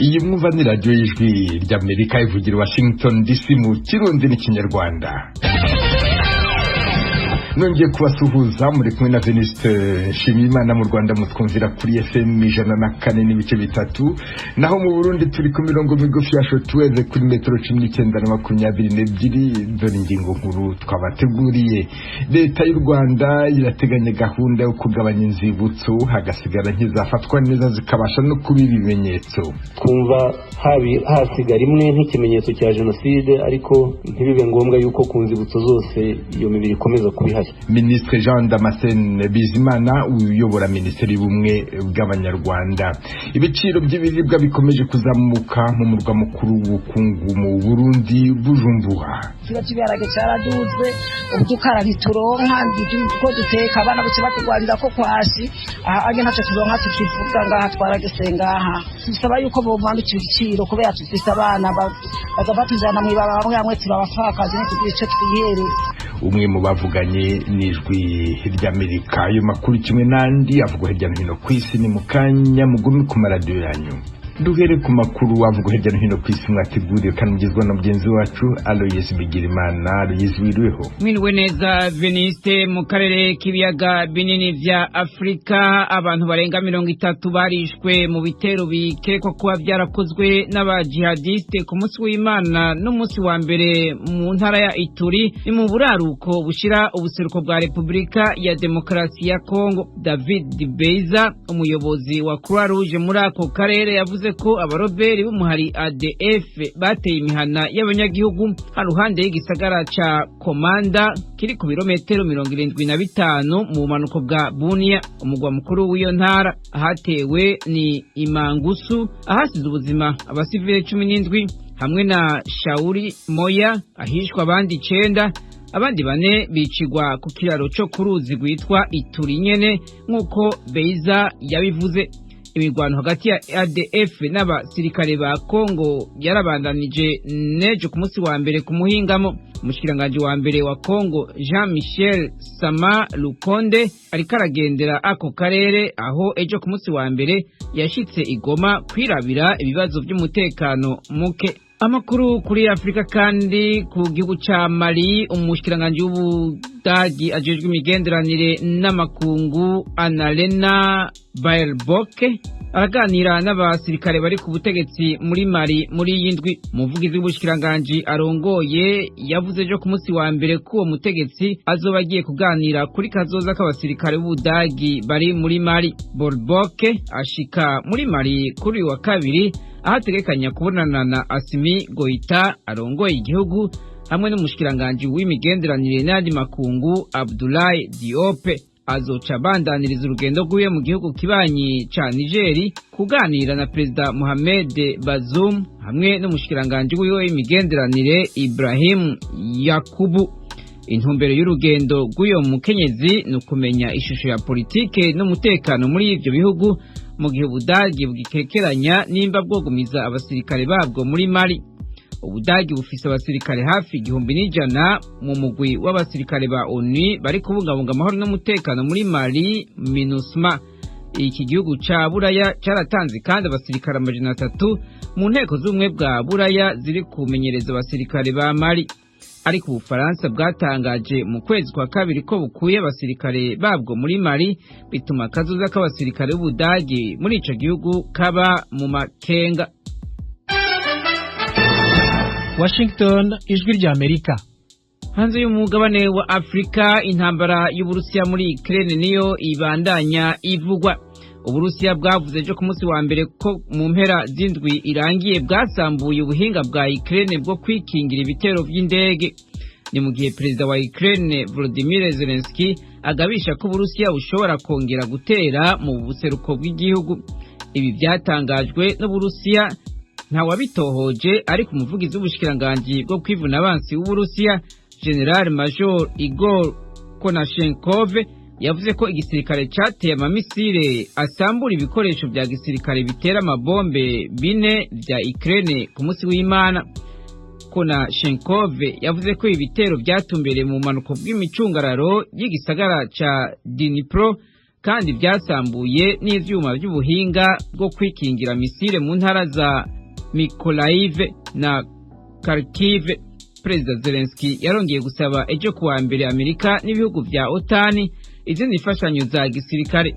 Iyi mwumva ni radiyo y'Ijwi ry'Amerika ivugira Washington DC mu Kirundi n'Ikinyarwanda. Nongeye kubasuhuza, muri kumwe na Venuste Nshimiyimana. Mu Rwanda mutwumvira kuri FM 104.3, naho mu Burundi turi ku mirongo migufi ya shortwave kuri metero 19 na 22. Dore ingingo nkuru twabateguriye: Leta y'u Rwanda irateganya gahunda yo kugabanya inzibutso, hagasigara nkizafatwa neza zikabasha no kuba ibimenyetso. Twumva hasigara imwe nk'ikimenyetso cya jenoside, ariko ntibibe ngombwa yuko ku nzibutso zose iyo mibiri ikomeza kuba ihari. Minisitiri Jean Damascene Bizimana uyobora Minisiteri y'Ubumwe bw'Abanyarwanda. Ibiciro by'ibiribwa bikomeje kuzamuka mu murwa mukuru w'ubukungu mu Burundi, Bujumbura. Ikiro cy'ibiharage cyaraduze, udukara ntituronka ko duteka, abana bose baturwarira ko kwashi aha ntacyo turonka tukivuga ngaha twaragese ngaha. Bisaba yuko bomanukira ibiciro kubera dufise abana baza batujana mw'ibarabara, bamwe bamwe turabapfakazi, ntitugira ico twihereza. Umwe mu bavuganye n'Ijwi ry'Amerika. Ayo makuru kimwe n'andi avugwa hirya no hino ku isi ni mu kanya, mugume ku maradiyo yanyu. Duhere ku makuru avugwa hirya no hino ku isi mwateguriwe kandi mugezwa na mugenzi wacu Aloyes Bigirimana. Aloyes, wiriweho? Mwiriwe neza, Veniste. Mu karere k'ibiyaga binini vya Afurika, abantu barenga 30 barishwe mu bitero bikekwa kuba byarakozwe n'abajihadiste ku munsi w'Imana n'umunsi wa mbere mu ntara ya Ituri, ni mu buraruko bushira ubuseruko bwa Repubulika ya Demokarasi ya Kongo. David Beiza, umuyobozi wa Croix Rouge muri ako karere, yavuze ko abaroberi b'umuhari ADF bateye imihana y'abanyagihugu haruhande y'igisagara ca Komanda kiri ku birometero 75 mu bumanuko bwa Bunia, umugwa mukuru w'iyo ntara. Ahatewe ni Imangusu, ahasize ubuzima abasivile 17, hamwe na Shauri Moya ahishwa abandi 9, abandi bane bicigwa ku kiraro co ku ruzi rwitwa Ituri nyene, nk'uko Beiza yabivuze. Imirwano hagati ya ADF n'abasirikare ba Kongo yarabandanije nejo ku munsi wa mbere ku muhingamo. Umushikiranganji wa mbere wa Kongo, Jean Michel Sama Lukonde, ariko aragendera ako karere, aho ejo ku munsi wa mbere yashitse igoma kwirabira ibibazo by'umutekano muke. Amakuru kuri Afrika kandi, ku gihugu ca Mali, umushikiranganji w'Ubudagi ajejwe imigenderanire n'amakungu, Annalena Baerbock, araganira n'abasirikare bari ku butegetsi muri Mali muri iyi ndwi. Umuvugizi w'ubushikiranganji arongoye yavuze ejo ku munsi wa mbere ko uwo mutegetsi azoba agiye kuganira kuri kazoza k'abasirikare b'Ubudagi bari muri Mali. Baerbock ashika muri Mali kuri uyu wa kabiri, aho ategekanya kubonana na Asimi Goita arongoye igihugu hamwe n'umushikiranganji w'imigenderanire n'ayandi makungu, Abdoulaye Diop. Azoca abandaniriza urugendo rwiwe mu gihugu kibanyi ca Nigeri kuganira na Perezida Mohamed Bazoum hamwe n'umushikiranganji wiwe w'imigenderanire, Ibrahim Yakubu. Intumbero y'urugendo rw'uyo mukenyezi ni ukumenya ishusho ya politike n'umutekano muri ivyo bihugu, mu gihe Ubudagi bwikekeranya nimba bwogumiza abasirikare babwo muri Mali. Ubudagi bufise abasirikare hafi 1100 mu mugwi w'abasirikare ba ONU bari kubungabunga amahoro n'umutekano muri Mali, MINUSMA. Iki gihugu ca Buraya caratanze kandi abasirikare 300 mu nteko z'ubumwe bwa Buraya ziri kumenyereza abasirikare ba Mali. Ariko Ubufaransa bwatangaje mu kwezi kwa kabiri ko bukuye abasirikare babwo muri Mali, bituma akazoza k'abasirikare b'Ubudagi muri ico gihugu kaba mu makenga. Washington, Ijwi ry'Amerika. Hanze y'umugabane wa Afrika, intambara y'Uburusiya muri Ukraine niyo ibandanya ivugwa. Uburusiya bwavuze ejo ku munsi wa mbere ko mu mpera z'indwi irangiye bwasambuye ubuhinga bwa Ukraine bwo kwikingira ibitero by'indege. Ni mu gihe perezida wa Ukraine, Volodymyr Zelensky, agabisha ko Uburusiya bushobora kongera gutera mu buseruko bw'igihugu. Ibi byatangajwe n'Uburusiya ntawabitohoje, ariko umuvugizi w'ubushikiranganji bwo kwivuna abansi w'Uburusiya, General Major Igor Konashenkov, yavuze ko igisirikare cateye amamisire asambura ibikoresho vya gisirikare bitera amabombe bine vya Ukraine ku munsi w'Imana. Konashenkov yavuze ko ibitero vyatumbereye mu bumanuko bw'imicungararo y'igisagara ca Dnipro. kandi byasambuye n'ivyuma by'ubuhinga bwo kwikingira misile mu ntara za Mykolaiv na Kharkiv. Perezida Zelensky yarongeye gusaba ejo kuwa mbere Amerika n'ibihugu vya OTAN izindi mfashanyo za gisirikare.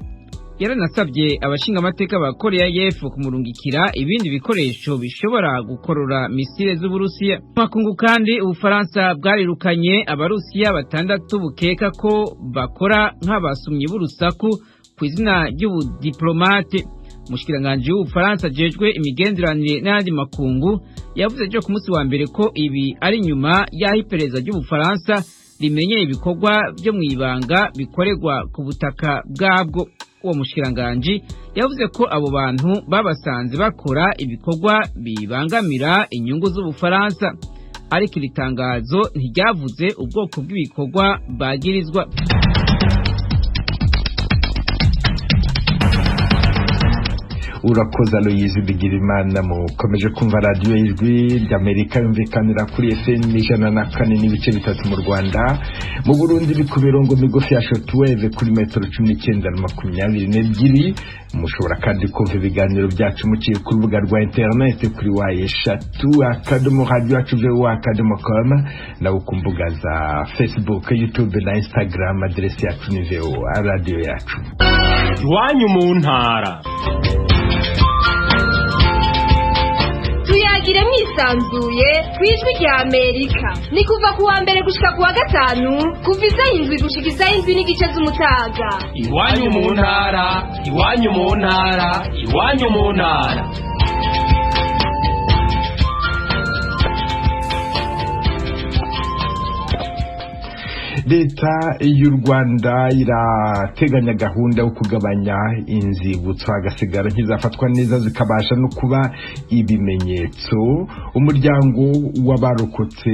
Yaranasabye abashingamateka ba Korea y'Epfo kumurungikira ibindi bikoresho bishobora gukorora misile z'Uburusiya. Makungu kandi Ubufaransa bwarirukanye Abarusiya 6 bukeka ko bakora nk'abasumyi b'urusaku ku izina ry'ubudiplomate. Umushikiranganji w'Ubufaransa ajejwe imigenderanire n'ayandi makungu yavuze ejo ku munsi wa mbere ko ibi ari nyuma y'aho iperereza ry'Ubufaransa rimenyeye ibikorwa byo mu ibanga bikorerwa ku butaka bwabwo. Uwo mushikiranganji yavuze ko abo bantu babasanze bakora ibikorwa bibangamira inyungu z'Ubufaransa, ariko iri tangazo ntiryavuze ubwoko bw'ibikorwa bagirizwa. Urakoze Aloyizi Bigirimana. Mukomeje kumva radiyo Ijwi ry'Amerika yumvikanira kuri FM 104.3 mu Rwanda. Mu Burundi iri ku mirongo migufi ya shortwave kuri metero 19 na 22. Mushobora kandi kumva ibiganiro byacu muciye ku rubuga rwa internet kuri w3.radioyacu.com nawe ku mbuga za Facebook, YouTube na Instagram. Aderesi yacu ni VOA radiyo yacu. Iwanyu mu ntara tuyagire mwisanzuye ku Ijwi rya Amerika. Ni kuva ku wa mbere gushika ku wa gatanu, kuva izaho 7 gushika izaho 7:30 z'umutaga. Iwanyu mu ntara, iwanyu mu ntara, iwanyu mu ntara. Leta y'u Rwanda irateganya gahunda yo kugabanya inzibutso hagasigara ntizafatwa neza zikabasha no kuba ibimenyetso. Umuryango w'abarokotse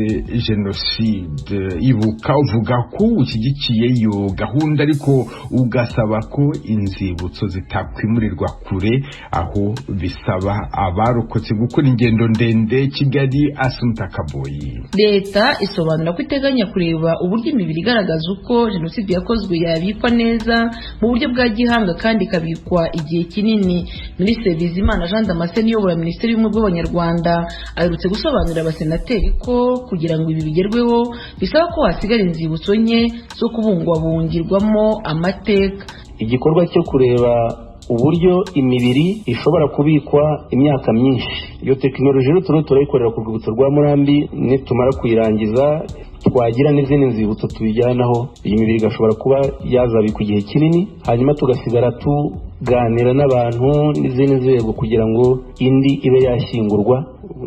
jenoside Ibuka uvuga ko ushyigikiye iyo gahunda, ariko ugasaba ko inzibutso zitakwimurirwa kure aho bisaba abarokotse gukora ingendo ndende. Kigali, Asumta Kaboyi. Leta isobanura ko iteganya kureba uburyo imibiri igaragaza uko jenoside yakozwe yabikwa neza mu buryo bwa gihanga kandi ikabikwa igihe kinini. Minisitiri Bizimana Jean Damascene uyobora Minisiteri y'Ubumwe bw'Abanyarwanda aherutse gusobanurira abasenateri ko kugira ngo ibi bigerweho bisaba ko hasigara inzibutso nke zo kubungwabungirwamo amateka. Igikorwa cyo kureba uburyo imibiri ishobora kubikwa imyaka myinshi, iyo tekinoloji rero turiho turayikorera ku rwibutso rwa Murambi. Nitumara kuyirangiza twagira n'izindi nzibutso tubijyanaho, iyi mibiri igashobora kuba yazabikwa igihe kinini, hanyuma tugasigara tuganira n'abantu n'izindi nzego kugira ngo indi ibe yashyingurwa.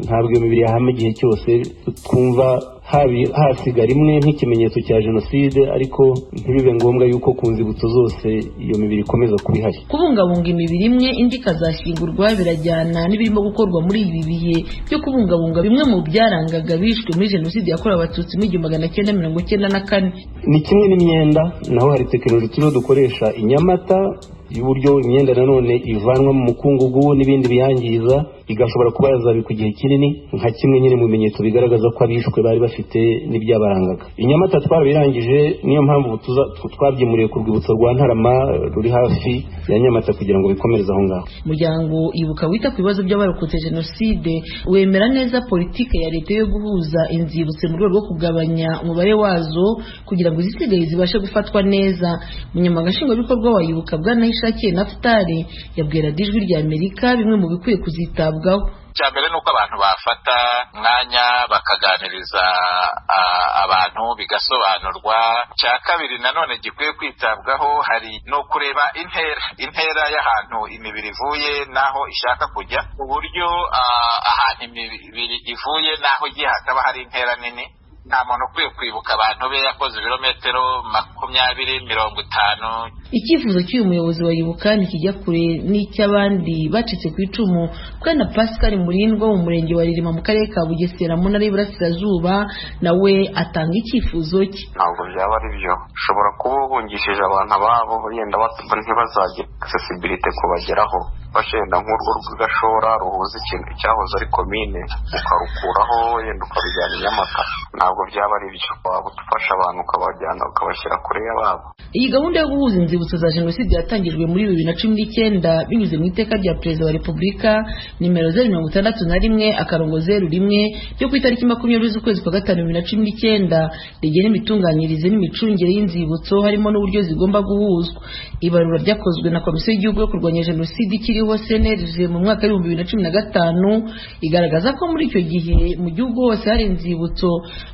Ntabwo iyo mibiri yahama igihe cyose twumva hasigara imwe nk'ikimenyetso cya jenoside, ariko ntibibe ngombwa yuko ku nzibutso zose iyo mibiri ikomeza kuba ihari. Kubungabunga imibiri imwe indi ikazashyingurwa birajyana n'ibirimo gukorwa muri ibi bihe byo kubungabunga bimwe mu byarangaga bishwe muri jenoside yakorewe Abatutsi mu 1994. Ni kimwe n'imyenda, naho hari tekinoloji turiho dukoresha i Nyamata y'uburyo imyenda nanone ivanwa mu mukungugu n'ibindi biyangiza igashobora kuba yazabikwa igihe kinini, nka kimwe nyine mu bimenyetso bigaragaza ko abishwe bari bafite n'ibyabarangaga. I Nyamata twarabirangije, niyo mpamvu twabyimuriye ku rwibutso rwa Ntarama ruri hafi ya Nyamata kugira ngo bikomereze aho ngaho. Umuryango Ibuka wita ku bibazo by'abarokotse jenoside wemera neza politike ya leta yo guhuza inzibutso mu rwego rwo kugabanya umubare wazo kugira ngo izisigaye zibashe gufatwa neza. Umunyamabanga nshingwabikorwa wa Ibuka Bwana Ishakiye Naftali yabwira Ijwi rya Amerika bimwe mu bikwiye kuzitabwaho. Icya mbere ni uko abantu bafata umwanya bakaganiriza abantu bigasobanurwa. Icya kabiri nanone gikwiye kwitabwaho hari no kureba intera y'ahantu imibiri ivuye n'aho ishaka kujya, uburyo ahantu imibiri ivuye n'aho igiye hakaba hari intera nini. Nta muntu ukwiye kwibuka abantu be yakoze ibirometero 20, 50. Icyifuzo cy'uyu muyobozi wa Ibuka ntikijya kure n'icy'abandi bacitse ku icumu. Bwana Pascal Murindwa mu murenge wa Ririma mu karere ka Bugesera mu ntara y'Iburasirazuba nawe atanga icyifuzo cye. Ntabwo byaba ari byo, ushobora kuba ubungishije abantu ababo yenda ntibazagire accessibility kubageraho, bashenda nk'urwo rw'Igashora ruhuza ikintu cyahoze ari komine ukarukuraho yenda ukarujyana i Nyamata. Ntabwo Ntabwo byaba ari byo, waba ufasha abantu ukabajyana ukabashyira kure y'ababo. Iyi gahunda yo guhuza inzibutso za jenoside yatangijwe muri 2019 binyuze mu iteka rya Perezida wa Repubulika nimero 061-01 ryo ku itariki 20 z'ukwezi kwa gatanu 2019 rigena imitunganyirize n'imicungire y'inzibutso, harimo n'uburyo zigomba guhuzwa. Ibarura ryakozwe na Komisiyo y'Igihugu yo kurwanya Jenoside ikiriho CNLG mu mwaka w'ibihumbi 2015 igaragaza ko muri icyo gihe mu gihugu hose hari inzibutso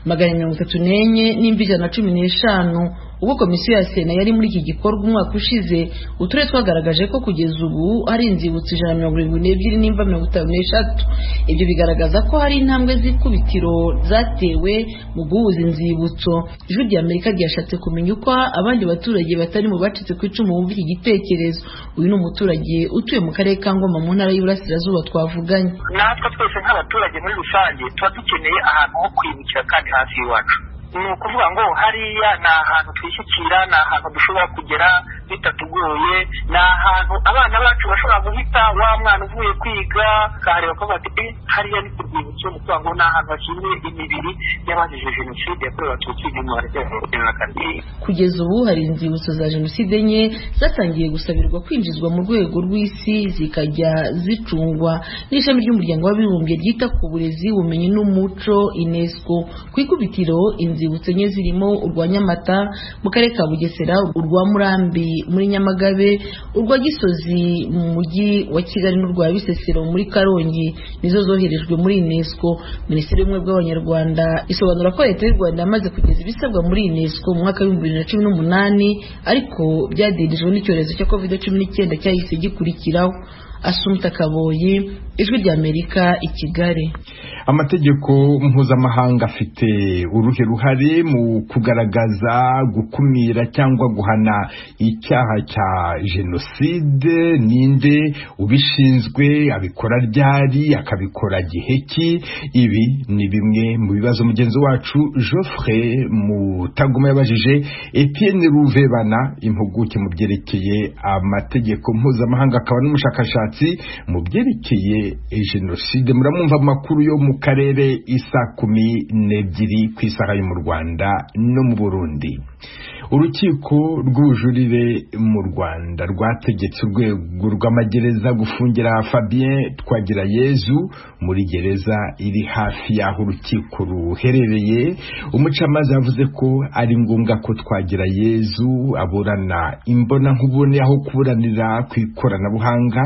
434 n'imvi 115. Ubwo komisiyo ya Sena yari muri iki gikorwa umwaka ushize, uturere twagaragaje ko kugeza ubu hari inzibutso 172 n'imva 53. Ibyo bigaragaza ko hari intambwe z'ikubitiro zatewe mu guhuza inzibutso. Ijwi rya Amerika ryashatse kumenya uko abandi baturage batari mu bacitse ku icumu bumva iki gitekerezo. Uyu ni umuturage utuye mu karere ka Ngoma mu ntara y'Iburasirazuba twavuganye. Natwe twese nk'abaturage muri rusange tuba dukeneye ahantu ho kwibukira kandi hafi y'iwacu. Ni ukuvuga ngo hariya ni ahantu twishyikira, ni ahantu dushobora kugera bitatugoye, ni ahantu abana bacu bashobora guhita, wa mwana uvuye kwiga akahareba ko bati hariya ni ku rwibutso. Ni ukuvuga ngo ni ahantu hashyinguye imibiri y'abazize jenoside yakorewe Abatutsi 1994. Kugeza ubu hari inzibutso za jenoside enye zatangiye gusabirwa kwinjizwa mu rwego rw'isi, zikajya zicungwa n'ishami ry'umuryango w'abibumbye ryita ku burezi, ubumenyi n'umuco UNESCO. Ku ikubitiro inzibutso enye zirimo urwa Nyamata mu karere ka Bugesera, urwa Murambi muri Nyamagabe, urwa Gisozi mu mujyi wa Kigali n'urwa Bisesero muri Karongi nizo zoherejwe muri UNESCO. Minisiteri y'Ubumwe bw'Abanyarwanda isobanura ko Leta y'u Rwanda yamaze kugeza ibisabwa muri UNESCO mu mwaka w'ibihumbi 2018, ariko byadindijwe n'icyorezo cya COVID-19 cyahise gikurikiraho. Asumta Kaboyi, Ijwi ry'Amerika i Kigali. Amategeko mpuzamahanga afite uruhe ruhare mu kugaragaza, gukumira cyangwa guhana icyaha cya jenoside? Ninde ubishinzwe, abikora ryari, akabikora gihe ki? Ibi ni bimwe mu bibazo mugenzi wacu Geoffrey Mutagoma yabajije Etienne Ruvebana, impuguke mu byerekeye amategeko mpuzamahanga akaba n'umushakashatsi mu byerekeye jenoside. Muramwumva amakuru yo mu karere isa 12 ku isaha yo mu Rwanda no mu Burundi. Urukiko rw'ubujurire mu Rwanda rwategetse urwego rw'amagereza gufungira Fabien Twagirayezu muri gereza iri hafi y'aho urukiko ruherereye. Umucamanza yavuze ko ari ngombwa ko Twagirayezu aburana imbonankubone aho kuburanira ku ikoranabuhanga.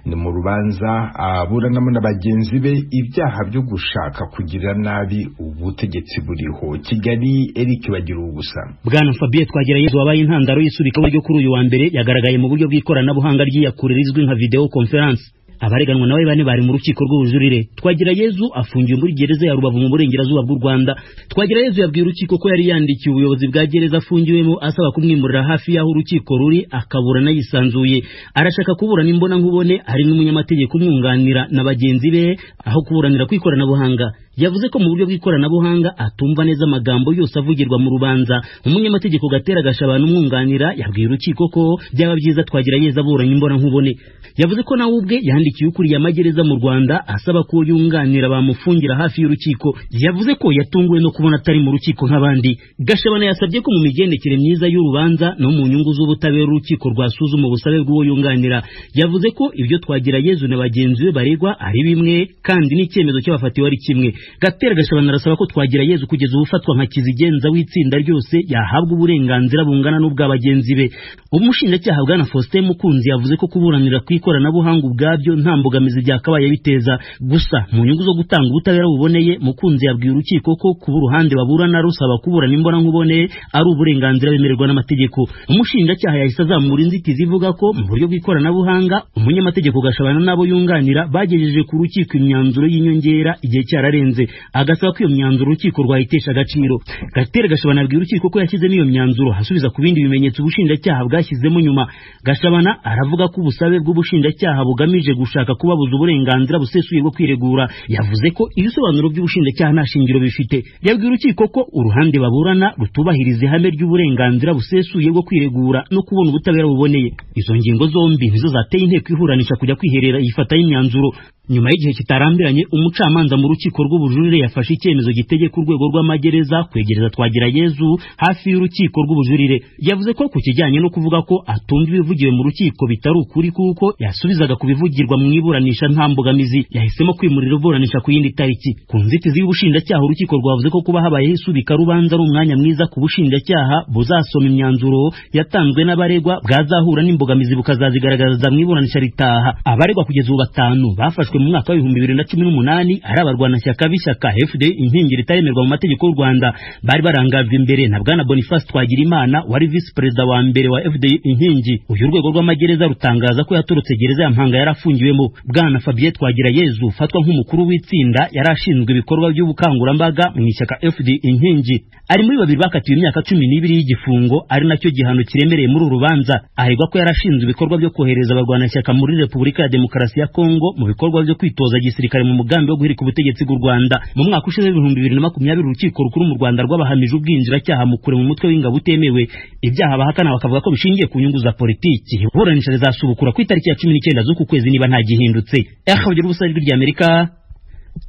Ni mu rubanza aburanamo na bagenzi be ibyaha byo gushaka kugirira nabi ubutegetsi buriho. Kigali, Eric Bagiruwubusa. Bwana Fabien Twagirayezu wabaye intandaro y'isubikwa ryo kuri uyu wa mbere yagaragaye mu buryo bw'ikoranabuhanga ry'iyakure rizwi nka video conference. Abareganwa nawe bane bari mu rukiko rw'ubujurire. Twagirayezu afungiwe muri gereza ya Rubavu mu burengerazuba bw'u Rwanda. Twagirayezu yabwiye urukiko ko yari yandikiye ubuyobozi bwa gereza afungiwemo asaba kumwimurira hafi y'aho urukiko ruri akaburana yisanzuye. Arashaka kuburana imbona nkubone hari n'umunyamategeko umwunganira na bagenzi be aho kuburanira ku ikoranabuhanga. Yavuze ko mu buryo bw'ikoranabuhanga atumva neza amagambo yose avugirwa mu rubanza. Umunyamategeko Gatera Gashabana umwunganira yabwiye urukiko ko byaba byiza Twagirayezu aburanye imbona nkubone. Yavuze ko nawe ubwe yandikiye ukuriye amagereza mu Rwanda asaba ko yunganira bamufungira hafi y'urukiko. Yavuze ko yatunguwe no kubona atari mu rukiko nk'abandi. Gashabana yasabye ko mu migendekere myiza y'urubanza no mu nyungu z'ubutabera urukiko rwasuzuma ubusabe bw'uwo yunganira. Yavuze ko ibyo Twagirayezu na bagenzi be baregwa ari bimwe kandi n'icyemezo cy'abafatiwe ari kimwe. Gatera Gashabana arasaba ko Twagirayezu kugeza ubufatwa nka kizigenza w'itsinda ryose yahabwa uburenganzira bungana n'ubwa bagenzi be. Umushinjacyaha Bwana Faustin Mukunzi yavuze ko kuburanira ku ikoranabuhanga ubwabyo nta mbogamizi byakabaye biteza, gusa mu nyungu zo gutanga ubutabera buboneye. Mukunzi yabwiye urukiko ko kuba uruhande baburana rusaba kuburana imbona nkubone ari uburenganzira bemererwa n'amategeko. Umushinjacyaha yahise azamura inzitizi ivuga ko mu buryo bw'ikoranabuhanga umunyamategeko Gashabana n'abo yunganira bagejeje ku rukiko imyanzuro y'inyongera igihe cyararenze, agasaba ko iyo myanzuro urukiko rwayitesha agaciro. Gatera Gashabana abwira urukiko ko yashyizemo iyo myanzuro asubiza ku bindi bimenyetso ubushinjacyaha bwashyizemo nyuma. Gashabana aravuga ko ubusabe bw'ubushinjacyaha bugamije gushaka kubabuza uburenganzira busesuye bwo kwiregura. Yavuze ko ibisobanuro by'ubushinjacyaha nta shingiro bifite. Yabwiye urukiko ko uruhande baburana rutubahiriza ihame ry'uburenganzira busesuye bwo kwiregura no kubona ubutabera buboneye. Izo ngingo zombi nizo zateye inteko ihuranisha kujya kwiherera ifata y'imyanzuro. Nyuma y'igihe kitarambiranye, umucamanza mu rukiko rw'ubujurire yafashe icyemezo gitegeka urwego rw'amagereza kwegereza Twagirayezu hafi y'urukiko rw'ubujurire. Yavuze ko ku kijyanye no kuvuga ko atumva ibivugiwe mu rukiko bitari ukuri, kuko yasubizaga ku bivugirwa mu iburanisha nta mbogamizi. Yahisemo kwimurira iburanisha ku yindi tariki. Ku nzitizi y'ubushinjacyaha, urukiko rwavuze ko kuba habayeho isubikarubanza ari umwanya mwiza ku bushinjacyaha buzasoma imyanzuro yatanzwe n'abaregwa, bwazahura n'imbogamizi bukazazigaragaza mu iburanisha ritaha. Abaregwa kugeza ubu 5 bafashwe mu mwaka wa 2018 ari abarwanashyaka b'ishyaka FD Inkingi ritaremerwa mu mategeko y'u Rwanda, bari barangajwe imbere na Bwana Boniface Twagirimana wari vice perezida wa mbere wa FD Inkingi. Uyu rwego rw'amagereza rutangaza ko yatorotse gereza ya Mpanga yarafungiwemo. Bwana Fabien Twagirayezu ufatwa nk'umukuru w'itsinda yari ashinzwe ibikorwa by'ubukangurambaga mu ishyaka FD Inkingi, ari muri babiri bakatiwe imyaka 12 y'igifungo, ari nacyo gihano kiremereye muri uru rubanza. Aregwa ko yarashinzwe ibikorwa byo kohereza abarwanashyaka muri Repubulika ya Demokarasi ya Kongo mu bikorwa byo kwitoza gisirikare mu mugambi wo guhirika ubutegetsi bw'u Rwanda. Mu mwaka ushize 2020 urukiko rukuru mu Rwanda rwabahamije ubwinjiracyaha mu kurema umutwe w'ingabo utemewe, ibyaha bahakana bakavuga ko bishingiye ku nyungu za politiki. Iburanisha rizasubukura ku itariki ya 19 z'uku kwezi niba nta gihindutse. Akabagira ubusa, Ijwi ry'Amerika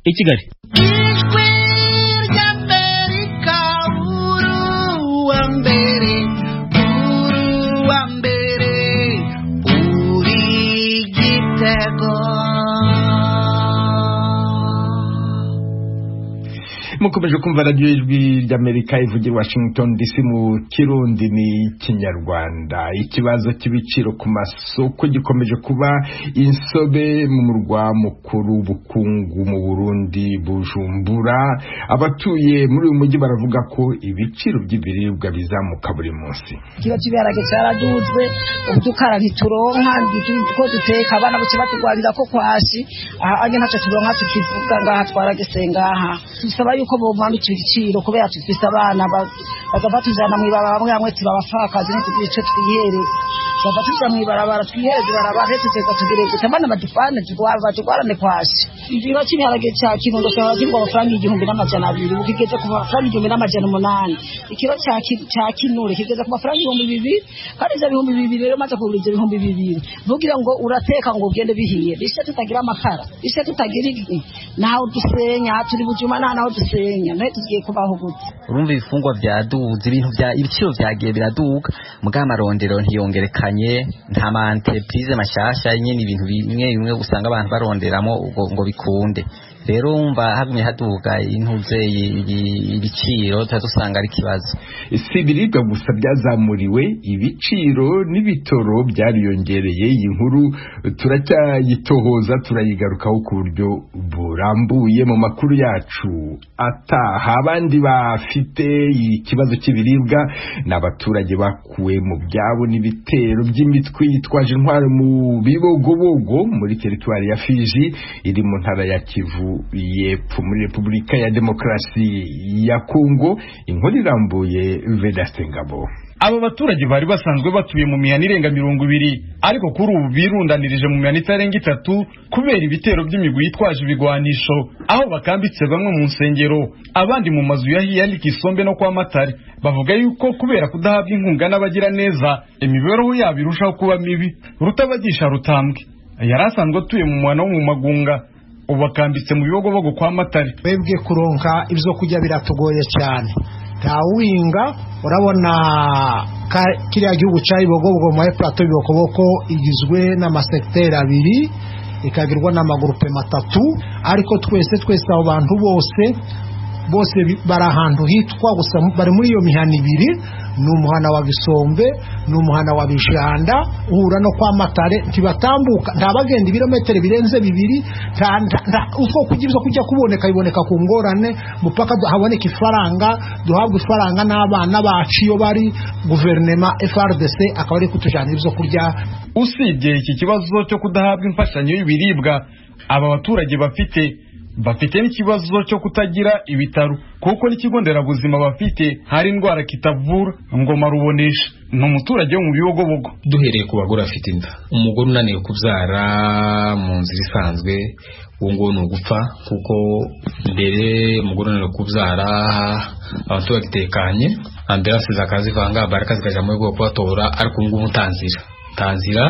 i Kigali. Ijwi ry'Amerika, uruwa mbere, uruwa mbere, uri igitego. Mukomeje kumva radiyo Ijwi ry'Amerika ivugira Washington DC mu Kirundi n'ikinyarwanda. Ikibazo cy'ibiciro ku masoko gikomeje kuba insobe mu murwa mukuru w'ubukungu mu Burundi, Bujumbura. Abatuye muri uyu mujyi baravuga ko ibiciro by'ibiribwa bizamuka buri munsi. Ikiro cy'ibiharage cyaraduzwe, udukara ntituronka ko duteka, abana bose batugwarira ko kwashi, aha ntacyo turonka tukivuga ngaha twaragese ngaha. Dusaba yuko bomanukira igiciro kubera tufise abana bagava tujana mw'ibarabara, bamwe bamwe turabafakazi ntitugire ico twihereza, bava tuja mw'ibarabara twihereza ibarabara tuteza tugire gute abana badufane batugwarane kwashi. Ikiro cy'ibiharage ca kirundo cahora kigurwa amafaranga 1200, ubu kigeze ku mafaranga 1800. Ikiro ca kinure kigeze ku mafaranga 2000, kandi ivyo 2000 rero maze kugura ivyo 2000 ntugira ngo urateka ngo ugende bihiye, bishe tutagira amakara, bishe tutagira naho dusenya, turi bujuma naho dusenya, naho tugiye kubaho gute? Urumva ibifungwa byaduze, ibintu bya ibiciro byagiye biraduka, muga amarondero ntiyongerekanye, nta ma entreprise mashasha nyene, ibintu bimwe bimwe usanga abantu baronderamo ngo bikunde. Rero umva hagumye haduga intuze ibiciro tuba dusanga ari ikibazo. Si ibiribwa gusa byazamuriwe ibiciro, n'ibitoro byariyongereye. Iyi nkuru turacyayitohoza, turayigarukaho ku buryo burambuye mu makuru yacu ataha. Abandi bafite ikibazo cy'ibiribwa ni abaturage bakuwe mu byabo n'ibitero by'imitwe yitwaje intwaro mu Bibogobogo muri teritwari ya Fizi iri mu ntara ya Kivu y'Epfo muri Repubulika ya Demokarasi ya Kongo. Inkuru irambuye, Vedaste Ngabo. Aba baturage bari basanzwe batuye mu mihana irenga 20, ariko kuri ubu birundanirije mu mihana itarenga 3 kubera ibitero by'imigwi yitwaje ibigwanisho, aho bakambitse bamwe mu nsengero, abandi mu mazu ya Hiyali Kisombe no kwa Matare. Bavuga yuko kubera kudahabwa inkunga n'abagira neza, imibereho yabo irushaho kuba mibi. Rutabagisha Rutambwe yari asanzwe atuye mu muhana wo mu Magunga, ubu akambitse mu Bibogobogo kwa Matare. Twebwe kuronka ibyo kurya biratugoye cyane, ntawinga. Urabona kiriya gihugu cya Bibogobogo muri plateau Bibokoboko igizwe n'amasekiteri 2, ikagirwa n'amagurupe 3, ariko twese twese abo bantu bose bose bari ahantu hitwa gusa, bari muri iyo mihana 2, ni umuhana wa Bisombe, ni umuhana wa Bijanda uhura no kwa Matare. Ntibatambuka, ntabagenda ibirometero birenze 2, utwo kugira ibyo kujya kuboneka biboneka ku ngorane, mupaka haboneka ifaranga, duhabwa ifaranga n'abana bacu iyo bari guverinema FRDC akaba ari kutujana ibyo kurya. Usibye iki kibazo cyo kudahabwa imfashanyo y'ibiribwa, aba baturage bafite n'ikibazo cyo kutagira ibitaro, kuko n'ikigo nderabuzima bafite hari indwara kitavura. Ngoma Rubonesha ni umuturage wo mu Bibogobogo. Duhereye ku bagore bafite inda, umugore unaniwe kubyara mu nzira isanzwe uwo nguwo ni ugupfa, kuko mbere umugore unaniwe kubyara abantu bagitekanye, ambulanse zakazivanga baraka zikajya mu rwego kubatora, ariko ubu ngubu nta nzira. Ntanzira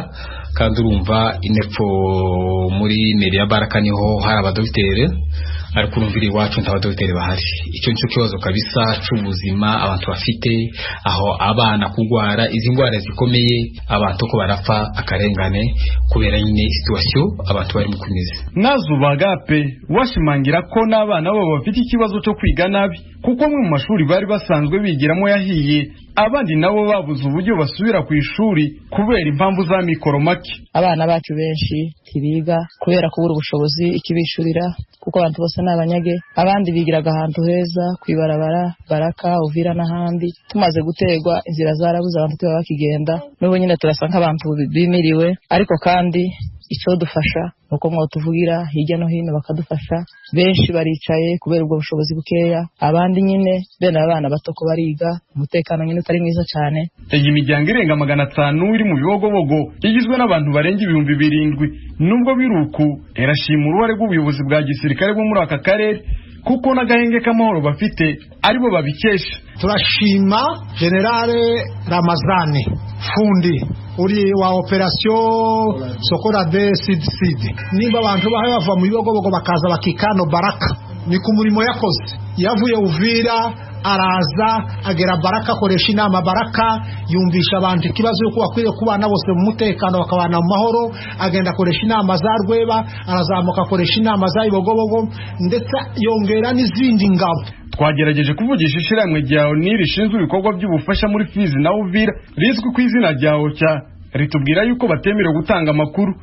kandi urumva inepfo muri meri ya Baraka niho hari abadogiteri, ariko urumvira iwacu nta badogiteri bahari. Icyo nicyo kibazo kabisa c'ubuzima abantu bafite, aho abana kugwara izi ndwara zikomeye, abantu ko barapfa akarengane kubera nyine situation abantu barimo kumeze. Nazubagape washimangira ko n'abana babo bafite ikibazo cyo kwiga nabi, kuko amwe mu mashuri bari basanzwe bigiramo yahiye, abandi nabo babuze uburyo basubira ku ishuri kubera impamvu za mikoro make. Abana bacu benshi ntibiga kubera kubura ubushobozi ikibishurira, kuko abantu bose ni abanyage. Abandi bigiraga ahantu heza kwibarabara Baraka, Uvira n'ahandi. Tumaze gutegwa inzira zarabuze, abantu tuba bakigenda. N'ubu nyine turasa nk'abantu bimiriwe, ariko kandi icyo dufasha nuko mwotuvugira hirya no hino bakadufasha. Benshi baricaye kubera ubwo bushobozi bukeya, abandi nyine bene abana bato ko bariga, umutekano nyine utari mwiza cyane. Iyi miryango irenga 500 iri mu Bibogobogo igizwe n'abantu barenga 7,000. Nubwo biruku irashima uruhare rw'ubuyobozi bwa gisirikare bwo muri aka karere, kuko n'agahenge k'amahoro bafite aribo babikesha. Turashima Generale Ramazani Fundi uri wa operation Sokola de Sud Sud. Nimba abantu bahe bava mu Bibogobogo bakaza bakikano Baraka, ni ku murimo yakoze. Yavuye Uvira araza agera Baraka, akoresha inama Baraka, yumvisha abantu ikibazo yuko bakwiriye kubana bose mu mutekano bakabana mu mahoro. Agenda akoresha inama za Rweba, arazamuka akoresha inama za Ibogobogo, ndetse yongera n'izindi ngabo. Twagerageje kuvugisha ishiramwe rya ONU rishinzwe ibikorwa by'ubufasha muri Fizi na Uvira rizwi ku izina rya OCHA, ritubwira yuko batemerewe gutanga amakuru.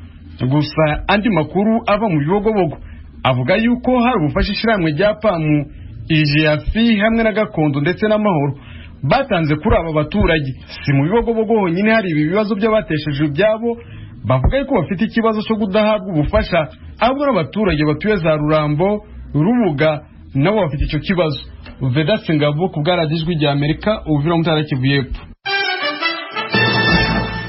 Gusa andi makuru ava mu Bibogobogo avuga yuko hari ubufasha ishiramwe rya PAMU, IGAFI hamwe na Gakondo ndetse n'Amahoro batanze kuri aba baturage. Si mu Bibogobogo honyine hari ibi bibazo by'abatesheje ibyabo bavuga yuko bafite ikibazo cyo kudahabwa ubufasha, ahubwo n'abaturage batuye za Rurambo, Rubuga nabo bafite icyo kibazo. Vedaste Ngabo ku bwa Radiyo Ijwi rya Amerika, Uvira mu ntara Kivu y'Epfo.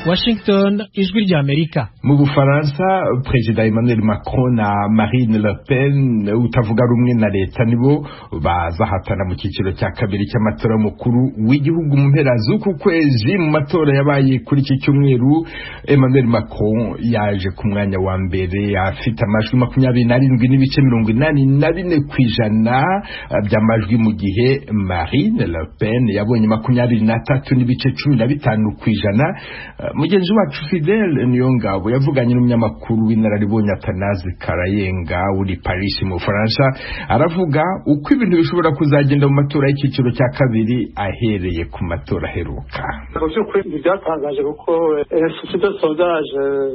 Washington, Ijwi rya Amerika. Mu Bufaransa, Perezida Emmanuel Macron na Marine Le Pen utavuga rumwe na leta nibo bazahatana mu cyiciro cya kabiri cy'amatora mukuru w'igihugu mu mpera z'uku kwezi. Mu matora yabaye kuri iki cyumweru, Emmanuel Macron yaje ku mwanya wa mbere afite amajwi 27.84% by'amajwi, mu gihe Marine Le Pen yabonye 23.15%. Mugenzi wacu Fidel Niyongabo yavuganye n'umunyamakuru w'inararibonye Atanazi Karayenga uri Paris mu Bufaransa, aravuga uko ibintu bishobora kuzagenda mu matora y'icyiciro cya kabiri ahereye ku matora aheruka. Mu by'ukuri ntibyatangaje kuko institut de sondage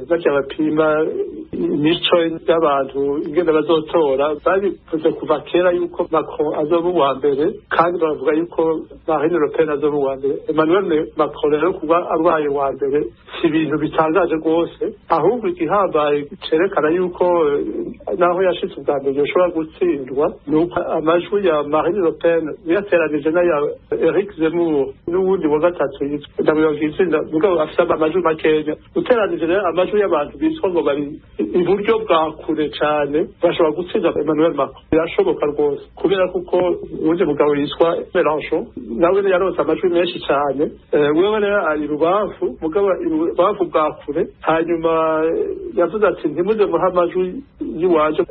barya bapima imico y'abantu ingene bazotora babivuze kuva kera yuko Macron azoba uwa mbere, kandi baravuga yuko Marine Le Pen azoba uwa mbere. Emmanuel Macron rero kuba abaye uwa mbere si ibintu bitangaje rwose, ahubwo igihambaye cerekana yuko naho yashitse ubwa mbere yoshobora gutsindwa ni uko amajwi ya Marine Le Pen uyateranije n'aya Eric Zemmour n'uwundi wa gatatu ndamwibagiye izina, mugabo afise amajwi makeya. Uteranije rero amajwi y'abantu bitwa ngo bari iburyo bwa kure cane bashobora gutsinda Emmanuel Macron, birashoboka rwose, kubera kuko uwundi mugabo yitwa Mélenchon nawe yaronse amajwi menshi cane, wewe rero ari rubamfu mugabo ibubamfu bwa kure. Hanyuma yavuze ati ntimuze muha amajwi y'iwanje.